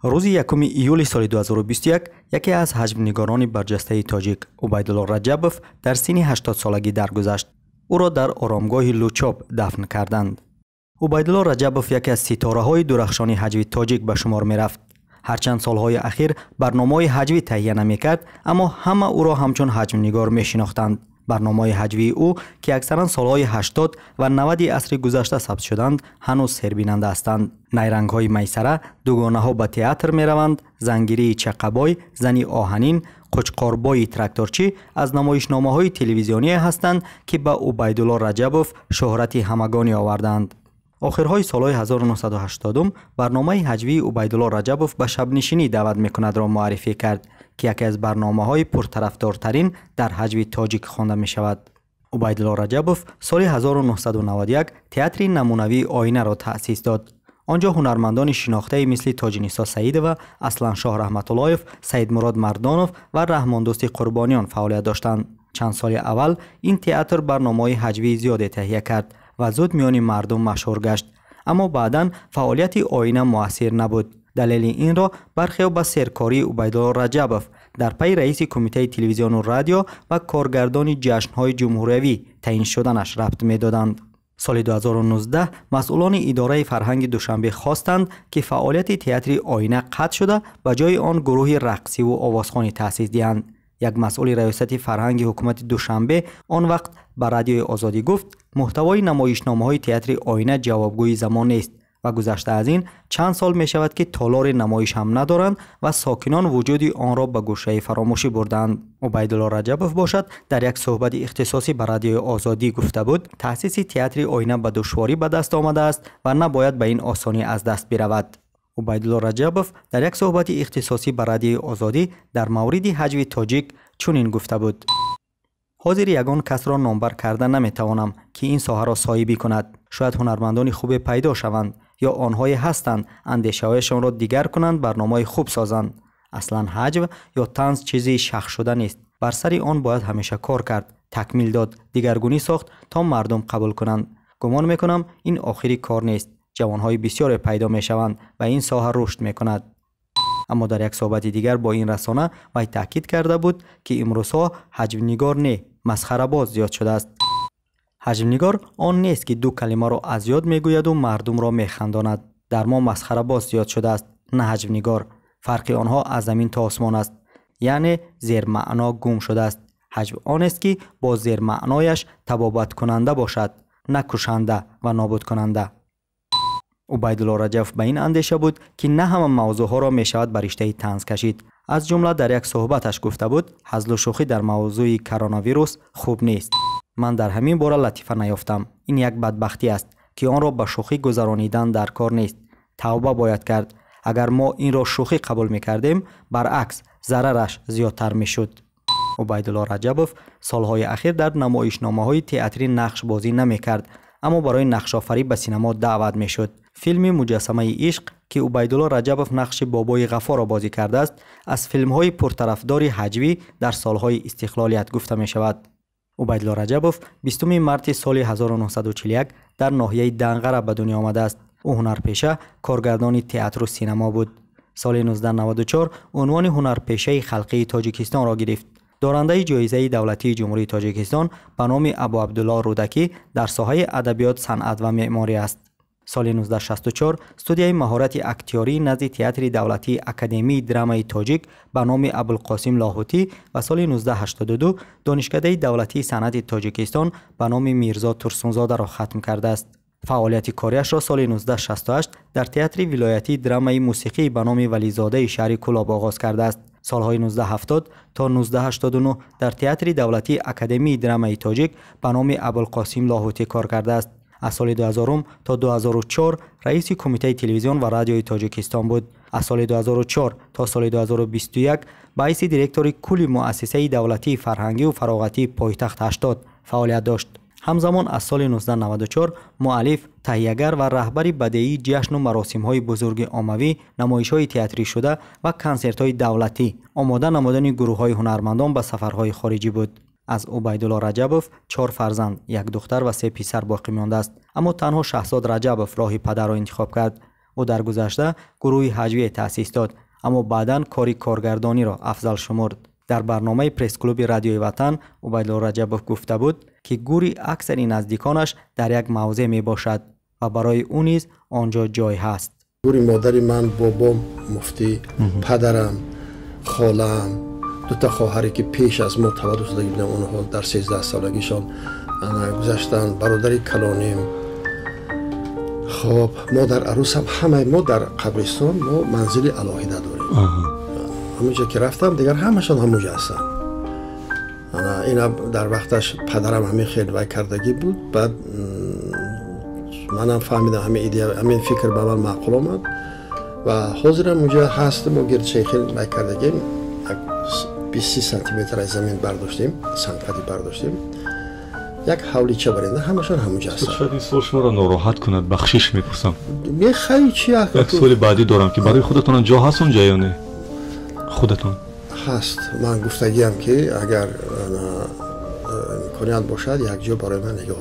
Рӯзи 1 июли соли 2021 яке аз ҳаҷвнигорони барҷастаи тоҷик Убайдулло Раҷабов дар синни 80-солагӣ даргузашт. Ӯро дар оромгоҳи Лучоб дафн карданд. Убайдулло Раҷабов яке аз ситораҳои дурахшони ҳаҷви тоҷик ба шумор мерафт. Ҳарчанд солҳои ахир барномаҳои ҳаҷвӣ таҳия намекард, аммо ҳама ӯро ҳамчун ҳаҷвнигор мешинохтанд. Барномаҳои ҳаҷвии ӯ, ки аксаран солҳои 80 ва 90 асри гузашта сабт шуданд, ҳанӯз сербинанда ҳастанд. Найрангҳои майсара, дугонаҳо ба театр мераванд, зангирии чаққабой, зани оҳанин, қучқорбои тракторчӣ аз намоишномаҳои телевизионие ҳастанд, ки ба Убайдулло Раҷабов шӯҳрати ҳамагонӣ оварданд. Охирҳои солҳои 1980 барномаи ҳаҷвии Убайдулло Раҷабов ба шабнишинӣ даъват мекунадро муаррифӣ кард, ки яке аз барномаҳои пуртарафдортарин дар ҳаҷви тоҷик хонда мешавад. Убайдулло Раҷабов соли 1991 театри намунавии Оинаро таъсис дод. Он ҷо ҳунармандони шинохтае мисли Тоҷинисо Саидова, Асланшоҳ Раҳматуллоев, Саидмурод Мардонов ва Раҳмондӯсти Қурбониён фаъолият доштанд. Чанд соли аввал ин театр барномаҳои ҳаҷвии зиёде таҳия кард ва зуд миёни мардум машҳур гашт. Аммо баъдан фаъолияти Оина муассир набуд. Далели инро бархео ба серкории Убайдулло Раҷабов дар пайи раиси кумитаи телевизиону радио ва коргардони ҷашнҳои ҷумҳуриявӣ таъин шуданаш рабт медоданд. Соли 2019 масъулони идораи фарҳанги Душанбе хостанд, ки фаъолияти театри Оина қатъ шуда, ба ҷои он гурӯҳи рақсиву овозхонӣ таъсис диҳанд. Як масъули раёсати фарҳанги ҳукумати Душанбе он вақт ба Радиои Озодӣ гуфт, муҳтавои намоишномаҳои театри Оина ҷавобгӯи замон нест ва гузашта аз ин чанд сол мешавад, ки толори намоиш ҳам надоранд ва сокинон вуҷуди онро ба гӯшаи фаромӯшӣ бурданд. Убайдулло Раҷабов бошад, дар як суҳбати ихтисосӣ ба Радиои Озодӣ гуфта буд, таъсиси театри Оина ба душворӣ ба даст омадааст ва набояд ба ин осонӣ аз даст биравад. Убайдулло Раҷабов дар як суҳбати ихтисосӣ ба Радиои Озодӣ дар мавриди ҳаҷви тоҷик чунин гуфта буд: ҳозир ягон касро номбар карда наметавонам, ки ин соҳаро соҳибӣ кунад. Шояд ҳунармандони хубе пайдо шаванд ё онҳое ҳастанд, андешаҳояшонро дигар кунанд, барномаи хуб созанд. Аслан ҳаҷв ё танз чизи шахшуда нест. Бар сари он бояд ҳамеша кор кард, такмил дод, дигаргунӣ сохт, то мардум қабул кунанд. Гумон мекунам, ин охири кор нест. Ҷавонҳои бисёре пайдо мешаванд ва ин соҳа рушд мекунад. Аммо дар як суҳбати дигар бо ин расона вай таъкид карда буд, ки имрӯзҳо ҳаҷвнигор не, масхарабоз зиёд шудааст. Ҳаҷвнигор он нест, ки ду калимаро аз ёд мегӯяду мардумро механдонад. Дар мо масхарабоз зиёд шудааст, на ҳаҷвнигор. Фарқи онҳо аз замин то осмон аст, яъне зермаъно гум шудааст. Ҳаҷв он аст, ки бо зермаънояш табобаткунанда бошад, на кушанда ва нобудкунанда. Убайдулло Раҷабов ба ин андеша буд, ки на ҳама мавзӯъҳоро мешавад ба риштаи танз кашид. Аз ҷумла дар як суҳбаташ гуфта буд, ҳазлу шӯхӣ дар мавзӯи коронавирус хуб нест. Ман дар ҳамин бора латифа наёфтам. Ин як бадбахтӣ аст, ки онро ба шӯхӣ гузаронидан дар кор нест. Тавба бояд кард. Агар мо инро шӯхӣ қабул мекардем, баръакс зарараш зиёдтар мешуд. Убайдулло Раҷабов солҳои ахир дар намоишномаҳои театрӣ нақшбозӣ намекард, аммо барои нақшофарӣ ба синамо даъват мешуд. Филми Муҷассамаи ишқ, ки Убайдулло Раҷабов нақши бобои Ғаффорро бозӣ кардааст, аз филмҳои пуртарафдори ҳаҷвӣ дар солҳои истиқлолият гуфта мешавад. Убайдулло Раҷабов 20 марти соли 1941 дар ноҳияи Данғара ба дунё омадааст. Ӯ ҳунарпеша, коргардони театру синамо буд. Соли 1994 унвони ҳунарпешаи халқии Тоҷикистонро гирифт. Дорандаи ҷоизаи давлатии Ҷумҳурии Тоҷикистон ба номи Абу Абдулло Рӯдакӣ дар соҳаи адабиёт, санъат ва меъморӣ аст. Соли 1964 студияи маҳорати актёрии назди Театри давлатии Академияи драмаи тоҷик ба номи Абулқосим Лоҳутӣ ва соли 1982 Донишкадаи давлатии санъати Тоҷикистон ба номи Мирзо Турсунзодаро хатм кардааст. Фаъолияти кориашро соли 1968 дар Театри вилоятии драмаи мусиқӣ ба номи Вализодаи шаҳри Кӯлоб оғоз кардааст. Солҳои 1970 то 1989 дар Театри давлатии Академияи драмаи тоҷик ба номи Абулқосим Лоҳутӣ кор кардааст. Аз соли 2000 то 2004 раиси Кумитаи телевизион ва радиои Тоҷикистон буд. Аз соли 2004 то соли 2021 ба ҳайси директори кулли муассисаи давлатии фарҳангию фароғатии пойтахт 80 фаъолият дошт. Ҳамзамон аз соли 1994 муаллиф, таҳиягар ва раҳбари бадеии ҷашну маросимҳои бузурги оммавӣ, намоишҳои театрӣ шуда ва консертҳои давлатӣ, омода намудани гурӯҳҳои ҳунармандон ба сафарҳои хориҷӣ буд. Аз Убайдулло Раҷабов 4 фарзанд, як духтар ва 3 писар боқӣ мондааст. Аммо танҳо Шаҳзод Раҷабов роҳи падарро интихоб кард. Ӯ дар гузашта гурӯҳи ҳаҷвие таъсис дод, аммо баъдан кори коргардониро афзал шумурд. Дар барномаи пресс-клуби Радиои Ватан Убайдулло Раҷабов гуфта буд, ки гури аксари наздиконаш дар як мавзеъ мебошад ва барои ӯ низ он ҷо ҷой ҳаст. Гури модари ман, бобом муфтӣ, падарам, холаам, дута хоҳаре, ки пеш аз мо таваллуд шудагӣ буданд, онҳо дар 13 солагишон гузаштанд, бародари калоним. Хоб, модар арӯсам, ҳамаи мо дар қабристон мо манзили алоҳида дорем. Ҳамонҷо ки рафтам, дигар ҳамашон ҳамонҷо ҳастанд. Ина дар вақташ падарам ҳамин хел вай кардагӣ буд. Баъд манам фаҳмидам, ҳамин идея, ҳамин фикр ба ман маъқул омад ва ҳозирам онҷо ҳаст. Мо гирдчаи хел вай кардагим, 20 сантиметр аз замин бардоштем, сангқади бардоштем, як ҳавлича баринда, ҳамашон ҳамонҷо ҳастанд. Шояд ин суол шуморо нороҳат кунад, бахшиш мепурсам. Мехоҳӣ чи? Як суоли баъдӣ дорам, ки барои худатонам ҷо ҳаст онҷа ё не, худатон? Ҳаст. Ман гуфтагиам, ки агар имконият бошад, як ҷо барои ман нигоҳ